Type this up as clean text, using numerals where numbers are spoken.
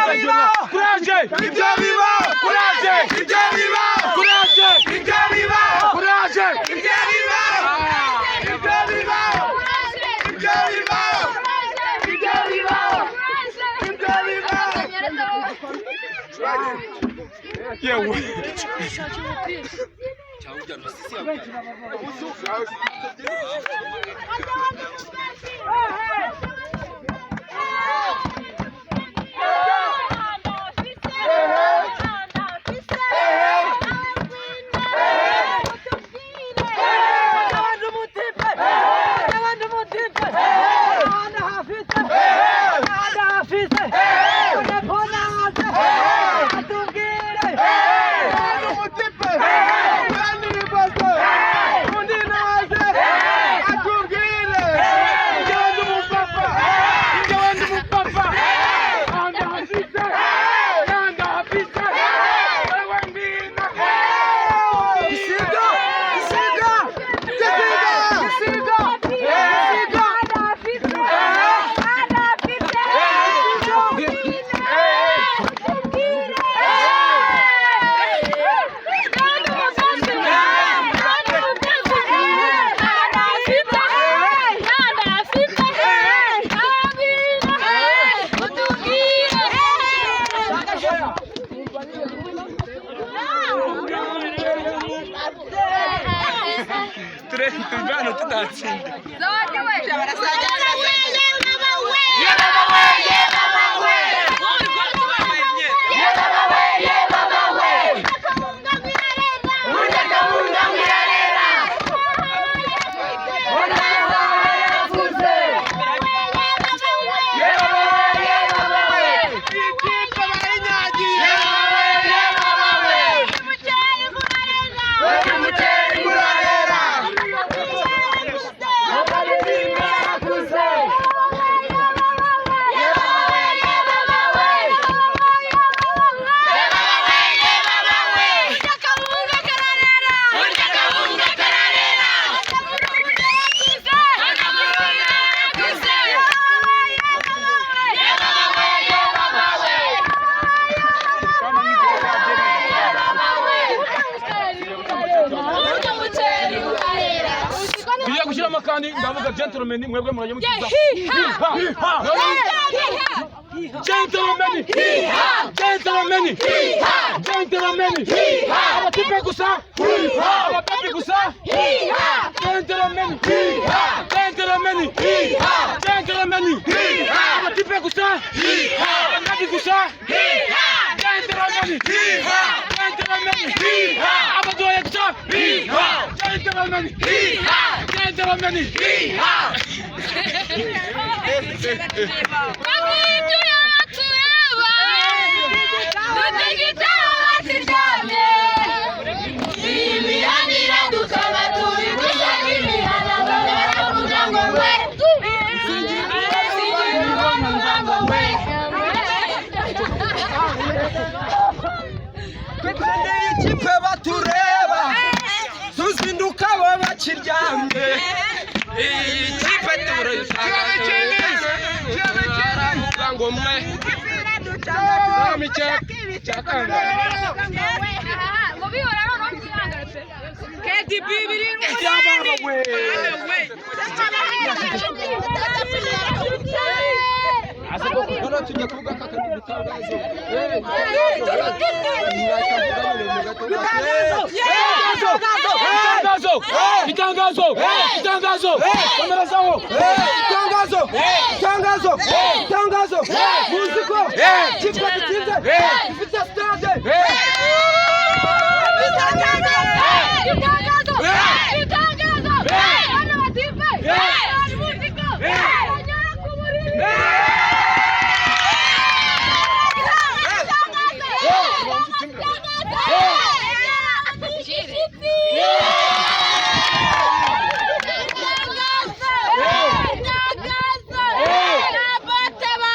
Courage! Ibyo bibaho! Courage! Ibyo bibaho! Courage! Ibyo bibaho! Courage! Ibyo bibaho! Ibyo bibaho! Ibyo bibaho! Ibyo bibaho! Ibyo bibaho! Yewe. Turi hano tutatsinda. Tugiye gushyiramo kandi ndavuga gentlemen, mwebwe murajya mukiza. Gentlemen, gentlemen, gentlemen, abatipe gusa, abapepi gusa, gentlemen, gentlemen, gentlemen, abatipe gusa, abapepi gusa, gentlemen, gentlemen, abadoye gusa, gentlemen, gentlemen. Ikipe batureba tuzinduka bo bakiryamye. Iyi kipe turayishaka ngo mwe Itangazo! Itangazo! Itangazo! Kamera zaho! Itangazo! Itangazo! Itangazo! Muzi ko kipe dutsinze